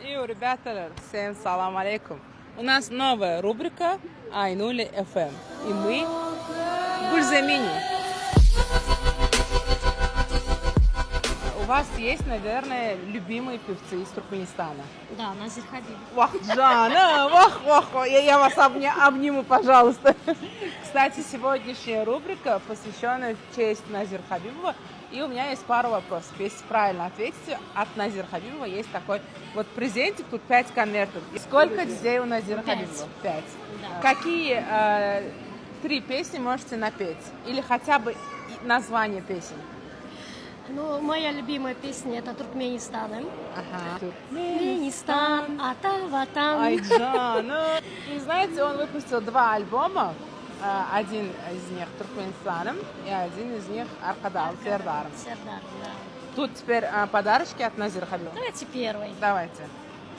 Eý, ребяталар, всем salam aleýkum. У нас новая рубрика Айнули FM. И мы в Гульзамине. У вас есть, наверное, любимые певцы из Туркменистана? Да, Назир Хабибов. Wah, jana, wah, wah, wah, я, я вас обня, обниму, пожалуйста. Кстати, сегодняшняя рубрика посвящена в честь Назира Хабибова. И у меня есть пару вопросов. Если правильно ответите, от Назира Хабибова есть такой вот презентик, тут 5 конвертов. Сколько детей у Назира Пять. Хабибова? 5. Да. Какие э, три песни можете напеть? Или хотя бы и название песен? Ну, моя любимая песня это Туркменистаным. Ага. Туркменистан, ата ватан. Ай, jana. И знаете, он выпустил два альбома. Э, Один из них Туркменистаном и один из них Arkadagly Serdarym. Сердар, да. Тут теперь э, подарочки от Назира Хабибова. Давайте первый. Давайте.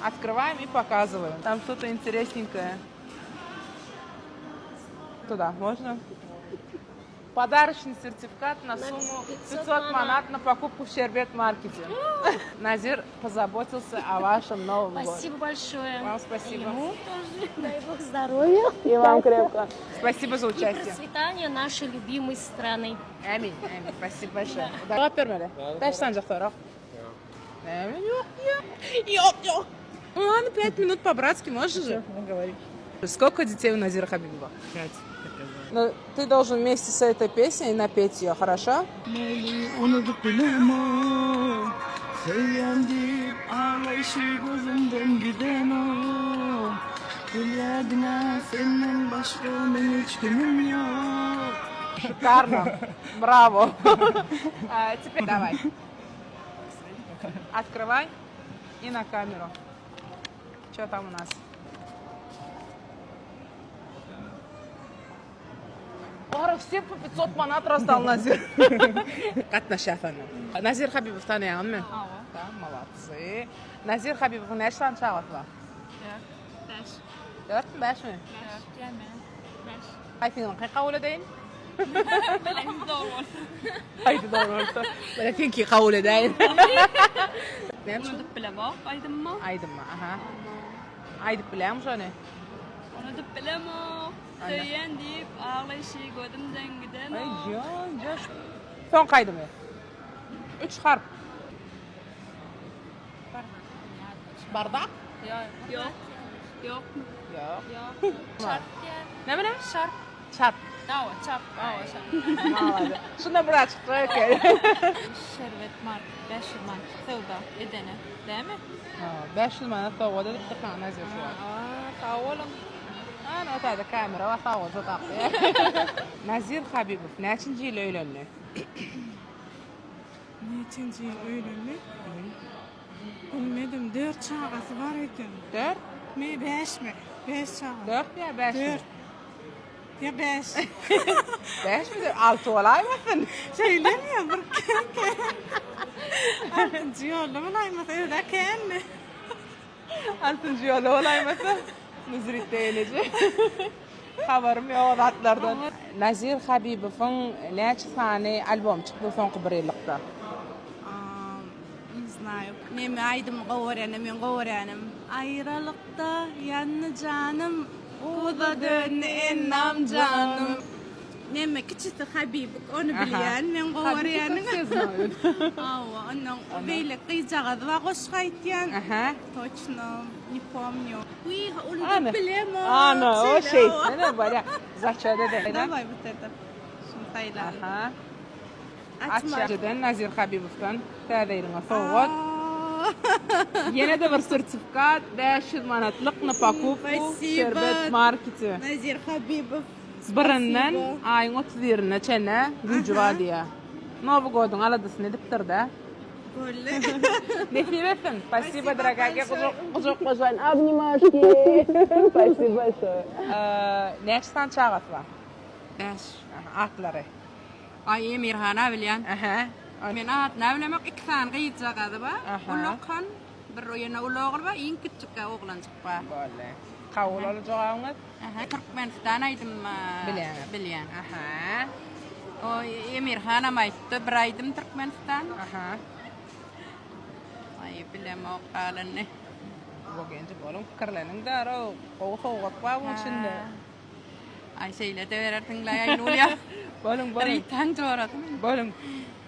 Открываем и показываем. Там что-то интересненькое. Туда можно? Подарочный сертификат на На сумму 500 500 манат манат. на покупку в Щербет маркете. Назир позаботился о вашем новом годе. Спасибо большое. Вам спасибо. Ему тоже. Дай бог здоровья. И вам крепко. Спасибо за И участие. процветания нашей любимой страны. Ämin, ämin. Спасибо большое. Jogap bermeli. Bäş sanjak sorag. Näme? Ýok, ýok. Ýok, ýok. Ну ладно, пять минут по-братски можешь же? Говори. Сколько детей у Назира Хабибова? Пять. Ну, ты должен вместе с этой песней напеть ее, хорошо? Meni unudyp bilemok Söýýän diýip aglaýşy gözümden gidenok Bilýädiňä senden başga meň hiç kimim ýok Шикарно. Браво. А, теперь давай. Открывай и на камеру. Что там у нас? Пара все по 500 manat раздал Назир. Gatnaşýarsyň. Nazir Habibow tanaýaňmy? Да, молодцы. Nazir Habibowyň näçe sany çagasy bar? Bäş. Dörtmi, bäşmi? Dört. Bäş. Haýsynyňky kabul edeýin? Haýsy dogry bolsa. Haýsy dogry bolsa. Bile seňki kabul edäýin. Näme üçin? Unudyp bilemok aýdymmy? Aýdymmy, aha. Aýdyp bilýäňmi şony? Unudyp bilemok. Söýýän diýip aglaýşy gözümden gidenok. Aý jan, jan. Soňky aýdymy. Üç harp. Bardak? Ýok. Ýok. Ýok. Ýok. Çarp diýýär. Näme näme? Şarp. Çarp. Hawa, çarp. Hawa, şarp. Malady. Şunda bir açyk eken. Şerbet market 500 manat söwda edene. Dämi? Ha, 500 manat sowgat edipdir saňa Nazir şu wagt. Aa, sag boluň. Ana o taýda kamera bar sag bolsa tapýar. Nazir Habibow näçinji ýyl öýlendi? Näçinji ýyl öýlendi? Bilmedim. Dört çagasy bar eken. Dört? Mi, bäşmi? Bäş çaga. Dört ýa bäşmi? Dört. Ýa bäş. Bäşmi dört? Alty bolaýmasyn? Şeýlemi ýa bir kän kän. Altynjy ýolda bolaýmasa özä känmi? Altynjy ýolda bolaýmasa? Nuzritde eneje. Habarym ýok o zatlardan. Nazir Habibowyň näçe sany albomy çykdy soňky bir ýyllykda? Ne znaýu. Neme aýdymy gowy görýänem men gowy görýänim. Aýralykda ýandy janym, guza döndi ennam janym. Neme kiçisi Habibik ony bilýän men gowy görýänim. Hawa ondan beýleki gyzjagazy bar goşgy aýtýan. Toçno ne pomnю. Wiý unudyp bilemok. Ana o şeýtsene bolýa. Zaçýot eden. Daway вот это. Şuny saýlaly. Aha. Açýan Nazir Habibowdan täze ýylyňa sowgat. Ýene-de bir sertifikat 500 manatlyk na покупку Şerbet marketi. Nazir Habibow. Birinden aýyň 31-ine çenli güýji bar diýýär. Nowy godyň aladasyny edipdir-dä. Boldy. Nesip etsin. Spasibo, дорогая. Gujaklaşaýyn. Obнимашки. Спасибо большое. Näçe sany çagasy bar? Bäş. Atlary. Aý Emirhan-a bilýän. Aha. Men adyny bilemok. Iki sany gyzjagazy bar. Aha. Ulakan, bir ýene uly ogly bar, iň kiçjik oglanjyk bar. Boldy. Kabul boldy jogabyňyz? Aha, Türkmenistan aýdym Bilýäňiz. Bilýän. Aha. O Emirhanam aýtdy, bir aýdym Türkmenistan. Aha. Aý bilemok galanyny. Bo genji boluň pikirleniň därow. Gowy sowgat bar buň içinde. Aý şeýle-de berersiň-laý Aýnulýa. Boluň boluň. Ritaň jorasy men. Boluň.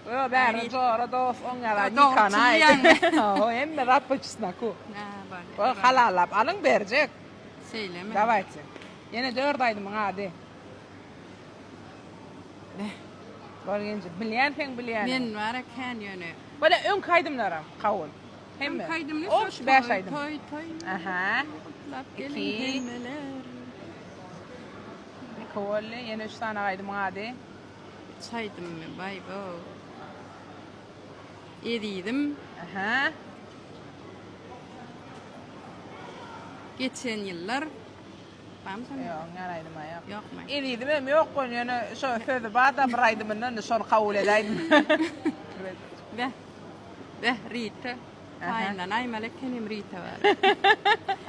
Ýo bäri jora dost oň ýaly nikany aýt. Hawa hemme zat po çesnaku. Hä bolýa. Bol halallap alyň berjek. Şeýlemi? Dawayte. Ýene dört aýdymyň ady. Bol genji bilýän seň bilýäniň. Men bara kän ýöne. Bolýa öňki aýdymlaram kabul. Hemme. Öňki aýdymny Ol şu bäş aýdym. Toý toý. Aha. Gutlap geliň hemmeler. Iki boldy. Ýene üç sany aýdymyň ady. Üç aýdymmy? Baý bo. Ezizim. Aha. Geçen ýyllar. Barmy şonda? Ýok, oňňan aýdym-a ýok. Ýokmy? Ezizim hem ýok bolýan, ýöne şo sözi bar-da bir aýdymynda, indi şony kabul edäýdim. Beh. Beh, Rita. Aýlanaýmaly ekenim Rita bar.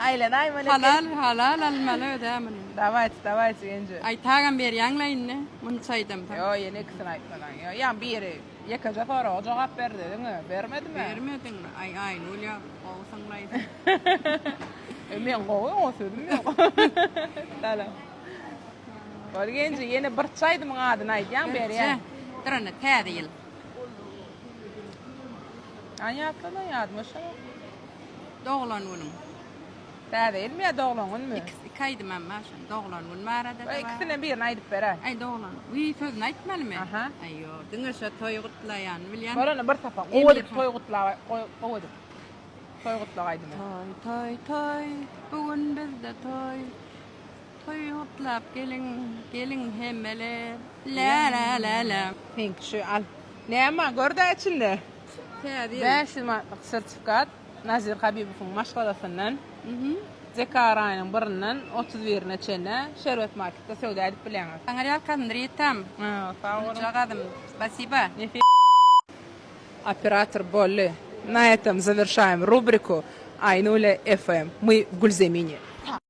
Aýlanaýmaly eken. Halal, halal almaly özä muny. Dawayt, dawayt genje. Aýtagam berýäň-le indi, munça aýdamsoň. Ýok, ýene ikisini aýtmasaň. Ýok, ýa biri ýekeje soraga jogap ber dediňmi? Bermedimi? Bermediňmi? Aý, Aýnul ýa, gowusyň-laý. E, men gowy, oňa sözüm ýok. Salam. Bol genje, ýene bir aýdymyň adyny aýdýaň, berýän. Dur onda, täze ýyl. Aý ýatlama ýadyma düşenok. Doglan günüň. Täze ýylmy ýa doglan günmi? Ikisi iki aýdymam bar şoň. Doglan gün barada-da bar. Ikisinden birini aýdyp beräý. Aý doglan. Wiý sözüni aýtmalymy? Aha. Aý ýok. Diňe şo toý gutlaýanyny bilýän. Bor onda bir sapar. Gowy edip toý gutla gowy edip. Toý gutlag aýdymy. Toý toý toý bu gün bizde toý. Toý gutlap geliň, geliň hemmeler, lä-lä-lä-lä. Seňki şu al. Näme bar gör-dä içinde. Täze ýyl. 500 manatlyk sertifikat Nazir Habibowyň maşgalasyndan. Dekabr aýynyň birinden 31-ine çenli Şerbet marketde söwda edip bilýäňiz. Saňa ýalkasyn Ritam. Sag boluň. Gülçagazym. Spasiba. Operator boldy. Na etom zawerşaem rubriku Aýnule FM. Мы в Gülzemine.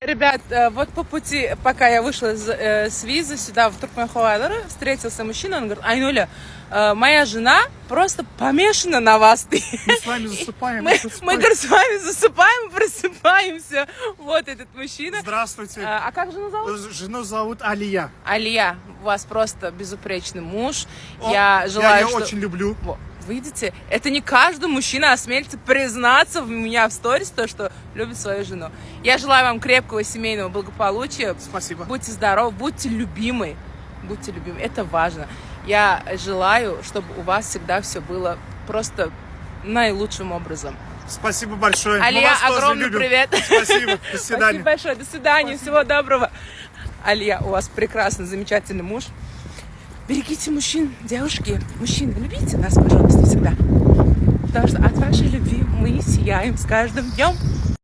Ребят, э, вот по пути, пока я вышла э, с визы сюда, в Туркменховайлары, встретился мужчина, он говорит, Айнуля, э, моя жена просто помешана на вас. Мы с вами засыпаем. Мы, мы говорит, с вами засыпаем, просыпаемся. Вот этот мужчина. Здравствуйте. А, а как жену зовут? Жену зовут Алия. Алия, у вас просто безупречный муж. О, я желаю, я ее что... очень люблю. Видите, это не каждый мужчина осмелится признаться в меня в сторис, то, что любит свою жену. Я желаю вам крепкого семейного благополучия. Спасибо. Будьте здоровы, будьте любимы. Будьте любимы, это важно. Я желаю, чтобы у вас всегда все было просто наилучшим образом. Спасибо большое. Алия, Мы вас тоже огромный любим. привет. Спасибо. До свидания. Спасибо большое. До свидания. Всего доброго. Алия, у вас прекрасный, замечательный муж. Берегите мужчин, девушки, мужчины, любите нас, пожалуйста, всегда. Потому что от вашей любви мы сияем с каждым днем.